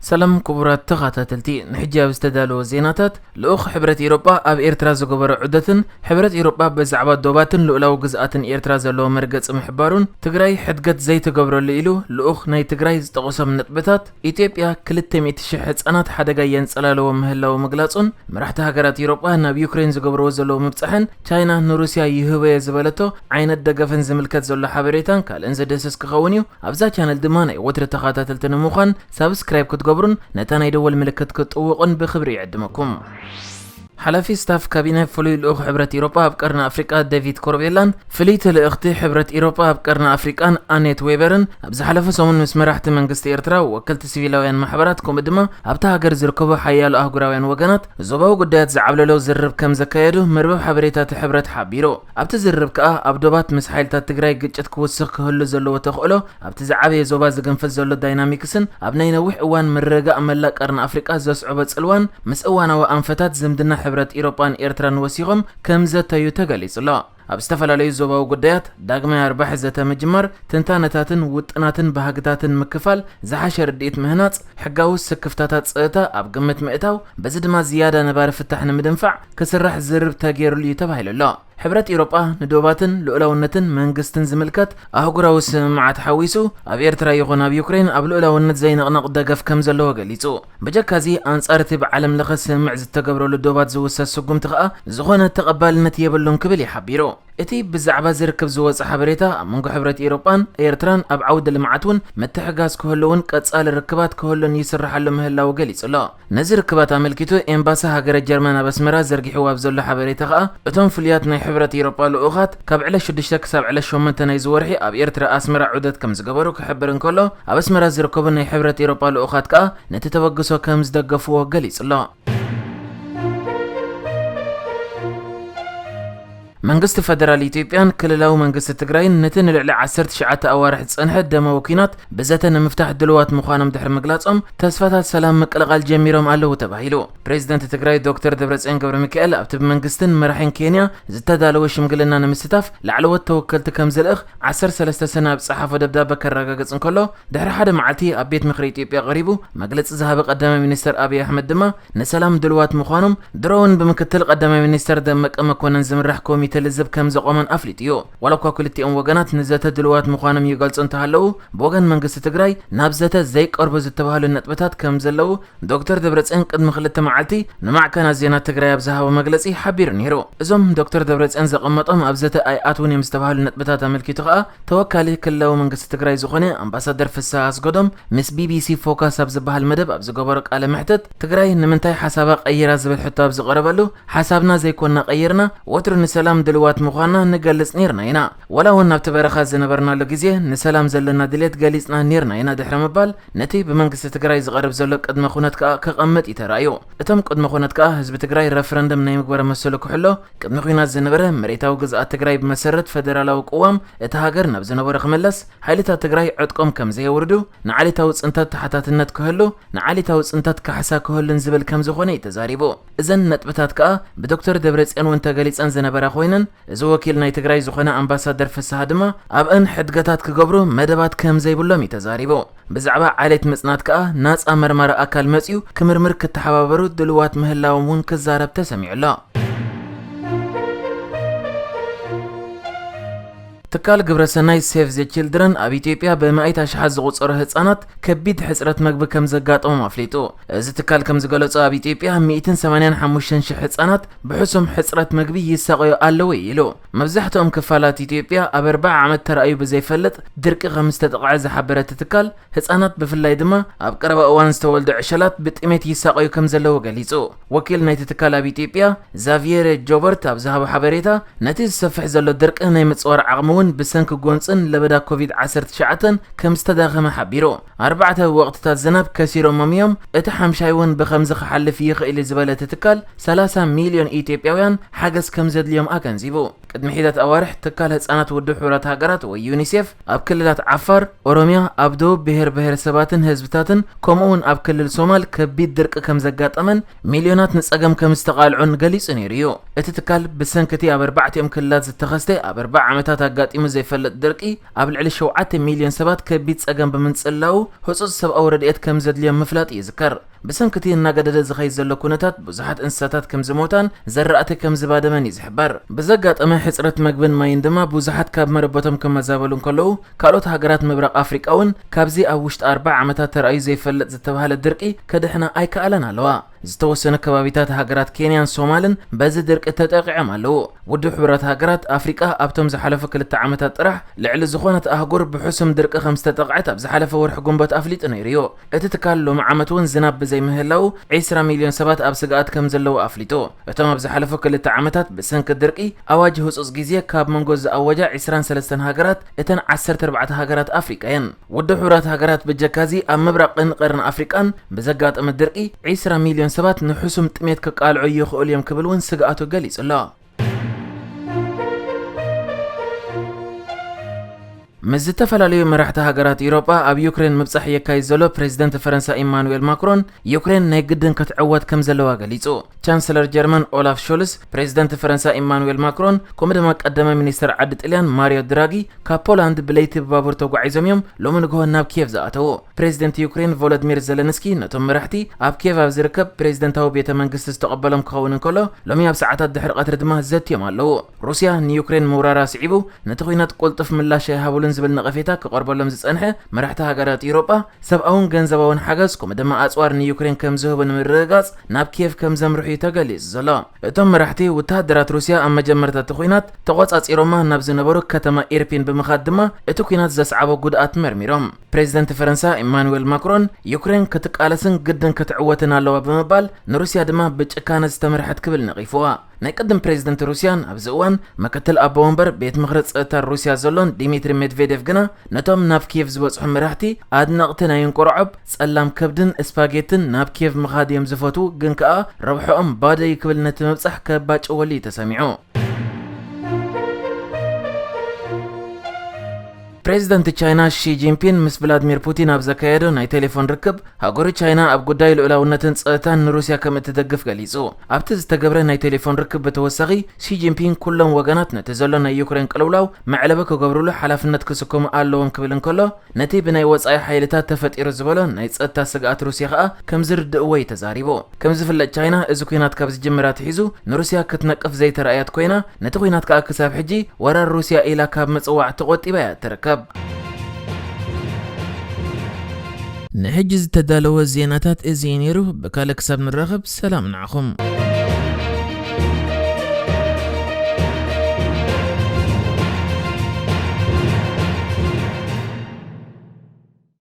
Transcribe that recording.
ሰላም ክቡራት ተኸታተልቲ፣ ንሕጂ ኣብ ዝተዳለወ ዜናታት፣ ልኡኽ ሕብረት ኢሮጳ ኣብ ኤርትራ ዝገበሮ ዑደትን ሕብረት ኢሮጳ ብዛዕባ ዶባትን ልኡላዊ ግዝኣትን ኤርትራ ዘለዎ መርገጺ ምሕባሩን፣ ትግራይ ሕድገት ዘይትገብረሉ ኢሉ ልኡኽ ናይ ትግራይ ዝጠቐሶም ነጥብታት፣ ኢትዮጵያ ክልተ ሚእቲ ሺሕ ህጻናት ሓደጋ የንጸላለዎም ምህላዉ ምግላጹን፣ መራሕቲ ሃገራት ኢሮጳ ናብ ዩክሬን ዝገብርዎ ዘለዉ ምብጻሕን፣ ቻይና ንሩስያ ይህበዮ ዝበለቶ ዓይነት ደገፍን ዝምልከት ዘሎ ሓበሬታን ካልእን ዝድህስስ ክኸውን እዩ። ኣብዛ ቻነል ድማ ናይ ወትሪ ተኸታተልቲ ንምዃን ሳብስክራይብ ክትገብሩን ነታ ናይ ደወል ምልክት ክትጥውቑን ብኽብሪ ይዕድመኩም። ሓላፊ ስታፍ ካቢነ ፍሉይ ልኡኽ ሕብረት ኢሮጳ ኣብ ቀርኒ ኣፍሪቃ ዴቪድ ኮርቤላን ፍልይቲ ልእኽቲ ሕብረት ኢሮጳ ኣብ ቀርኒ ኣፍሪቃን ኣኔት ዌበርን ኣብ ዝሓለፈ ሰሙን ምስ መራሕቲ መንግስቲ ኤርትራ፣ ወከልቲ ሲቪላውያን ማሕበራት፣ ከምኡ ድማ ኣብታ ሃገር ዝርከቡ ሓያሎ ኣህጉራውያን ወገናት ዞባዊ ጉዳያት ዝዓብለሎ ዝርርብ ከም ዘካየዱ መርበብ ሓበሬታ እቲ ሕብረት ሓቢሩ። ኣብቲ ዝርርብ ከኣ ኣብ ዶባት ምስ ሓይልታት ትግራይ ግጭት ክውስኽ ክህሉ ዘለዎ ተኽእሎ፣ ኣብቲ ዝዓበየ ዞባ ዝግንፍል ዘሎ ዳይናሚክስን ኣብ ናይ ነዊሕ እዋን ምርግጋእ መላእ ቀርኒ ኣፍሪቃ ዘስዕቦ ጽልዋን ምስ እዋናዊ ኣንፈታት ዝምድና ሕብረት ኢሮጳን ኤርትራን ወሲኾም ከም ዘተዩ ተገሊጹ ኣሎ። ኣብ ዝተፈላለዩ ዞባዊ ጉዳያት ዳግማይ ኣርባሒ ዘተ ምጅማር፣ ትንታነታትን ውጥናትን ባህግታትን ምክፋል፣ ዝሓሸ ርድኢት ምህናጽ፣ ሕጋዊ ስክፍታታት ጸጥታ ኣብ ግምት ምእታው፣ በዚ ድማ ዝያዳ ነባሪ ፍታሕ ንምድንፋዕ ክስራሕ ዝርርብ ተገይሩሉ እዩ ተባሂሉ ኣሎ። ሕብረት ኢሮጳ ንዶባትን ልኡላውነትን መንግስትን ዝምልከት ኣህጉራዊ ስምምዓት ሓዊሱ፣ ኣብ ኤርትራ ይኹን ኣብ ዩክሬን ኣብ ልኡላውነት ዘይንቕነቕ ደገፍ ከም ዘለዎ ገሊጹ። ብጀካዚ፣ ኣንጻር እቲ ብዓለም ለኸ ስምምዕ ዝተገብረሉ ዶባት ዝውሰድ ስጉምቲ ከኣ ዝኾነ ተቐባልነት የብሉን ክብል እዩ ሓቢሩ። እቲ ብዛዕባ እዚ ርክብ ዝወጸ ሓበሬታ፣ ኣብ መንጎ ሕብረት ኤውሮጳን ኤርትራን ኣብ ዓውዲ ልምዓት እውን ምትሕግጋዝ ክህሉን ቀጻሊ ርክባት ክህሉን ይስርሓሉ ምህላዉ ገሊጹ ኣሎ። ነዚ ርክባት ኣመልኪቱ፣ ኤምባሲ ሃገረ ጀርመን ኣብ ኣስመራ ዘርጊሕዎ ኣብ ዘሎ ሓበሬታ ከኣ፣ እቶም ፍሉያት ናይ ሕብረት ኤውሮጳ ልኡኻት ካብ ዕለት ሽዱሽተ ክሳብ ዕለት ሸሞንተ ናይዚ ወርሒ ኣብ ኤርትራ ኣስመራ ዑደት ከም ዝገበሩ ክሕብር እንከሎ፣ ኣብ ኣስመራ ዝርከቡ ናይ ሕብረት ኤውሮጳ ልኡኻት ከኣ ነቲ ተበግሶ ከም ዝደገፍዎ ገሊጹ ኣሎ። መንግስቲ ፈደራል ኢትዮጵያን ክልላዊ መንግስቲ ትግራይን ነቲ ንልዕሊ ዓሰርተ ትሽዓተ ኣዋርሕ ዝጸንሐ ደማዊ ኲናት ብዘተ ንምፍታሕ ድልዋት ምዃኖም ድሕሪ ምግላጾም፣ ተስፋታት ሰላም ምቅልቓል ጀሚሮም ኣለዉ ተባሂሉ። ፕሬዚደንት ትግራይ ዶክተር ደብረጽዮን ገብረ ሚካኤል፣ ኣብቲ ብመንግስትን መራሒን ኬንያ ዝተዳለወ ሽምግልና ንምስታፍ ላዕለዎት ተወከልቲ ከም ዝልእኽ ዓሰርተ ሰለስተ ሰነ ኣብ ጸሓፎ ደብዳበ ከረጋግጽ እንከሎ፣ ድሕሪ ሓደ መዓልቲ ኣብ ቤት ምኽሪ ኢትዮጵያ ቀሪቡ መግለጺ ዝሃበ ቀዳማይ ሚኒስተር ኣብይ ኣሕመድ ድማ፣ ንሰላም ድልዋት ምዃኖም፣ ድሮ እውን ብምክትል ቀዳማይ ሚኒስተር ደመቀ መኮነን ዝምራሕ ኮሚተ ልዝብ ከም ዘቖመን ኣፍሊጡ እዩ። ዋላ እኳ ክልቲኦም ወገናት ንዘተ ድልዋት ምዃኖም ይገልጹ እንተሃለዉ፣ ብወገን መንግስቲ ትግራይ ናብ ዘተ ዘይቀርቡ ዝተባህሉ ነጥብታት ከም ዘለዉ ዶክተር ደብረጽዮን ቅድሚ ክልተ መዓልቲ ንማዕከናት ዜና ትግራይ ኣብ ዝሃቦ መግለጺ ሓቢሩ ነይሩ። እዞም ዶክተር ደብረጽዮን ዘቐመጦም ኣብ ዘተ ኣይኣትውን እዮም ዝተባህሉ ነጥብታት ኣመልኪቱ ከኣ፣ ተወካሊ ክልላዊ መንግስቲ ትግራይ ዝኾነ ኣምባሳደር ፍስሃ ኣስገዶም ምስ ቢቢሲ ፎካስ ኣብ ዝበሃል መደብ ኣብ ዝገበሮ ቃለ መሕትት፣ ትግራይ ንምንታይ ሓሳባ ቀይራ ዝብል ሕቶ ኣብ ዝቐረበሉ፣ ሓሳብና ዘይኮንና ቀይርና፣ ወትሩ ንሰላም ድልዋት ምዃንና ንገልጽ ነይርና ኢና። ዋላ እውን ኣብቲ በረኻ ዝነበርናሉ ግዜ ንሰላም ዘለና ድሌት ገሊጽና ነይርና ኢና ድሕሪ ምባል፣ ነቲ ብመንግስቲ ትግራይ ዝቐርብ ዘሎ ቅድመ ኩነት ከኣ ከቐምጥ እዩ ተራእዩ። እቶም ቅድመ ኩነት ከኣ ህዝቢ ትግራይ ረፈረንደም ናይ ምግባር መሰሉ ክሕሎ፣ ቅድሚ ኲናት ዝነበረ መሬታዊ ግዝኣት ትግራይ ብመሰረት ፈደራላዊ ቅዋም እታ ሃገር ናብ ዝነበሮ ክምለስ፣ ሓይልታት ትግራይ ዕጥቆም ከም ዘየውርዱ፣ ንዓሌታዊ ጽንተት ተሓታትነት ክህሉ፣ ንዓሌታዊ ጽንተት ካሕሳ ክህሉን ዝብል ከም ዝኾነ እዩ ተዛሪቡ። እዘን ነጥብታት ከኣ ብዶክተር ደብረጽዮን እውን ተገሊጸን ዝነበራ ኮይነን፣ እዚ ወኪል ናይ ትግራይ ዝኾነ ኣምባሳደር ፍስሃ ድማ ኣብአን ሕድገታት ክገብሩ መደባት ከም ዘይብሎም እዩ ተዛሪቡ። ብዛዕባ ዓሌት ምጽናት ከኣ ናጻ መርማሪ ኣካል መጺኡ ክምርምር ክተሓባበሩ ድልዋት ምህላዎም እውን ክዛረብ ተሰሚዑ ኣሎ። ትካል ግብረሰናይ ሴቭ ዘ ቺልድረን ኣብ ኢትዮጵያ ብመኣይት ኣሽሓት ዝቑጸሩ ህጻናት ከቢድ ሕጽረት መግቢ ከም ዘጋጠሞም ኣፍሊጡ። እዚ ትካል ከም ዝገለጾ፣ ኣብ ኢትዮጵያ ሚእትን ሰማንያን ሓሙሽተን ሽሕ ህጻናት ብሕሱም ሕጽረት መግቢ ይሳቐዩ ኣለዉ ኢሉ። መብዛሕትኦም ክፋላት ኢትዮጵያ ኣብ ኣርብዓ ዓመት ተራእዩ ብዘይፈልጥ ድርቂ ከም ዝተጠቕዐ ዝሓበረ እቲ ትካል፣ ህጻናት ብፍላይ ድማ ኣብ ቀረባ እዋን ዝተወልዱ ዕሸላት ብጥሜት ይሳቐዩ ከም ዘለዉ ገሊጹ። ወኪል ናይቲ ትካል ኣብ ኢትዮጵያ ዛቪየር ጆበርት ኣብ ዝሃቦ ሓበሬታ፣ ነቲ ዝሰፍሕ ዘሎ ድርቂ ናይ ምጽዋር ዓቕሚ እውን ብሰንኪ ጎንጽን ለበዳ ኮቪድ ዓሰርተ ትሽዓተን ከም ዝተዳኸመ ሓቢሩ። ኣርባዕተ ወቕትታት ዝናብ ከሲሮሞም እዮም፣ እቲ ሓምሻይ እውን ብኸምዚ ክሓልፍ ይኽእል እዩ ዝበለ እቲ ትካል፣ ሰላሳ ሚልዮን ኢትዮጵያውያን ሓገዝ ከም ዘድልዮም ኣገንዚቡ። ቅድሚ ሒደት ኣዋርሕ ትካል ህጻናት ውድብ ሕቡራት ሃገራት ወይ ዩኒሴፍ ኣብ ክልላት ዓፋር፣ ኦሮሚያ፣ ኣብ ደቡብ ብሄር ብሄረሰባትን ህዝብታትን ከምኡ እውን ኣብ ክልል ሶማል ከቢድ ድርቂ ከም ዘጋጠመን ሚልዮናት ንጸገም ከም ዝተቓልዑን ገሊጹ ነይሩ እዩ። እቲ ትካል ብሰንኪ እቲ ኣብ ኣርባዕቲኦም ክልላት ዝተኸስተ ኣብ ኣርብዓ ዓመታት ኣጋጢሙ ኣጋጢሙ ዘይፈልጥ ድርቂ ኣብ ልዕሊ ሸውዓተ ሚልዮን ሰባት ከቢድ ጸገም ብምንጽላው ህጹጽ ሰብኣዊ ረድኤት ከም ዘድልዮም ምፍላጥ ይዝከር። ብሰንኪ እቲ እናገደደ ዝኸይድ ዘሎ ኩነታት ብዙሓት እንስሳታት ከም ዝሞታን ዘራእቲ ከም ዝባደመን እዩ ዝሕበር። ብዘጋጠመ ሕጽረት መግብን ማይን ድማ ብዙሓት ካብ መረበቶም ክመዛበሉ እንከለዉ፣ ካልኦት ሃገራት ምብራቕ ኣፍሪቃ እውን ካብዚ ኣብ ውሽጢ ኣርብዓ ዓመታት ተራእዩ ዘይፈልጥ ዝተባህለ ድርቂ ክድሕና ኣይከኣለን ኣለዋ። ዝተወሰኑ ከባቢታት ሃገራት ኬንያን ሶማልን በዚ ድርቂ ተጠቂዖም ኣለዉ። ውድብ ሕቡራት ሃገራት ኣፍሪቃ ኣብቶም ዝሓለፉ ክልተ ዓመታት ጥራሕ ልዕሊ ዝኾነት ኣህጉር ብሕሱም ድርቂ ከም ዝተጠቕዐት ኣብ ዝሓለፈ ወርሒ ጉንበት ኣፍሊጡ ነይሩ እዩ። እቲ ትካል ሎሚ ዓመት እውን ዝናብ ብዘይምህላው ዒስራ ሚልዮን ሰባት ኣብ ስግኣት ከም ዘለዉ ኣፍሊጡ። እቶም ኣብ ዝሓለፉ ክልተ ዓመታት ብሰንኪ ድርቂ ኣዋጅ ህጹጽ ግዜ ካብ መንጎ ዝኣወጃ ዒስራን ሰለስተን ሃገራት እተን ዓሰርተ ኣርባዕተ ሃገራት ኣፍሪቃ እየን። ውድብ ሕቡራት ሃገራት ብጀካዚ ኣብ ምብራቕን ቀርኒ ኣፍሪቃን ብዘጋጠመ ድርቂ ዒስራ ሚልዮን ሰባት ንሕሱም ጥሜት ክቃልዑ ይኽእሉ እዮም ክብል እውን ስግኣቱ ገሊጹ ኣሎ። ምስ ዝተፈላለዩ መራሕቲ ሃገራት ኢሮጳ ኣብ ዩክሬን ምብጻሕ የካይድ ዘሎ ፕሬዚደንት ፈረንሳ ኢማኑኤል ማክሮን፣ ዩክሬን ናይ ግድን ክትዕወት ከም ዘለዋ ገሊጹ። ቻንሰለር ጀርመን ኦላፍ ሾልስ፣ ፕሬዚደንት ፈረንሳ ኢማኑኤል ማክሮን፣ ከምኡ ድማ ቀዳማይ ሚኒስተር ዓዲ ጥልያን ማሪዮ ድራጊ ካብ ፖላንድ ብለይቲ ብባቡር ተጓዒዞም እዮም ሎሚ ንግሆ ናብ ኪየቭ ዝኣተዉ። ፕሬዚደንት ዩክሬን ቮሎድሚር ዘለንስኪ ነቶም መራሕቲ ኣብ ኪየቭ ኣብ ዝርከብ ፕሬዚደንታዊ ቤተ መንግስቲ ዝተቐበሎም ክኸውን እንከሎ፣ ሎሚ ኣብ ሰዓታት ድሕሪ ቀትሪ ድማ ዘትዮም ኣለዉ። ሩስያ ንዩክሬን ምውራራ ስዒቡ ነቲ ኲናት ቅልጡፍ ምላሽ ኣይሃቡሉን ዝብል ነቐፌታ ክቐርበሎም ዝጸንሐ መራሕቲ ሃገራት ኢሮጳ ሰብኣውን ገንዘባውን ሓገዝ ከምኡ ድማ ኣጽዋር ንዩክሬን ከም ዝህቡ ንምርግጋጽ ናብ ኪየቭ ከም ዘምርሑ እዩ ተገሊጹ ዘሎ። እቶም መራሕቲ ወተሃደራት ሩስያ ኣብ መጀመርታ እቲ ኲናት ተቖጻጺሮማ ናብ ዝነበሩ ከተማ ኢርፒን ብምኻድ ድማ እቲ ኲናት ዘስዓቦ ጉድኣት መርሚሮም። ፕሬዚደንት ፈረንሳ ኢማኑኤል ማክሮን ዩክሬን ክትቃለስን ግድን ክትዕወትን ኣለዋ ብምባል ንሩስያ ድማ ብጭካነ ዝተመርሐት ክብል ነቒፍዋ። ናይ ቅድም ፕሬዚደንት ሩስያን ኣብዚ እዋን ምክትል ኣቦ ወንበር ቤት ምኽሪ ጸጥታ ሩስያ ዘሎን ዲሚትሪ ሜድቬዴቭ ግና ነቶም ናብ ኪየቭ ዝበጽሑ መራሕቲ ኣድነቕቲ ናይ እንቁርዖብ፣ ጸላም ከብድን ስፓጌትን ናብ ኪየቭ ምኻድ እዮም ዝፈትዉ፣ ግን ከኣ ረብሕኦም ባዶ እዩ ክብል ነቲ ምብጻሕ ከባጭወሉ እዩ ተሰሚዑ። ፕሬዚደንት ቻይና ሺ ጂንፒን ምስ ቭላድሚር ፑቲን ኣብ ዘካየዶ ናይ ቴሌፎን ርክብ፣ ሃገሩ ቻይና ኣብ ጉዳይ ልኡላውነትን ጸጥታን ንሩስያ ከም እትደግፍ ገሊጹ። ኣብቲ ዝተገብረ ናይ ቴሌፎን ርክብ ብተወሳኺ፣ ሺ ጂንፒን ኩሎም ወገናት ነቲ ዘሎ ናይ ዩክሬን ቅልውላው መዕለቢ ክገብርሉ ሓላፍነት ክስከሙ ኣለዎም ክብል እንከሎ፣ ነቲ ብናይ ወጻኢ ሓይልታት ተፈጢሩ ዝበሎ ናይ ጸጥታ ስግኣት ሩስያ ከኣ ከም ዝርድእዎ እዩ ተዛሪቡ። ከም ዝፍለጥ ቻይና እዚ ኲናት ካብ ዝጅምር ኣትሒዙ ንሩስያ ክትነቅፍ ዘይተራእያት ኮይና፣ ነቲ ኲናት ከኣ ክሳብ ሕጂ ወራር ሩስያ ኢላ ካብ ምጽዋዕ ተቖጢባ እያ ትርከብ። ንሕጂ ዝተዳለወ ዜናታት እዚ እዩ ነይሩ። ብካልእ ክሳብ ንራኸብ ሰላም ንዓኹም።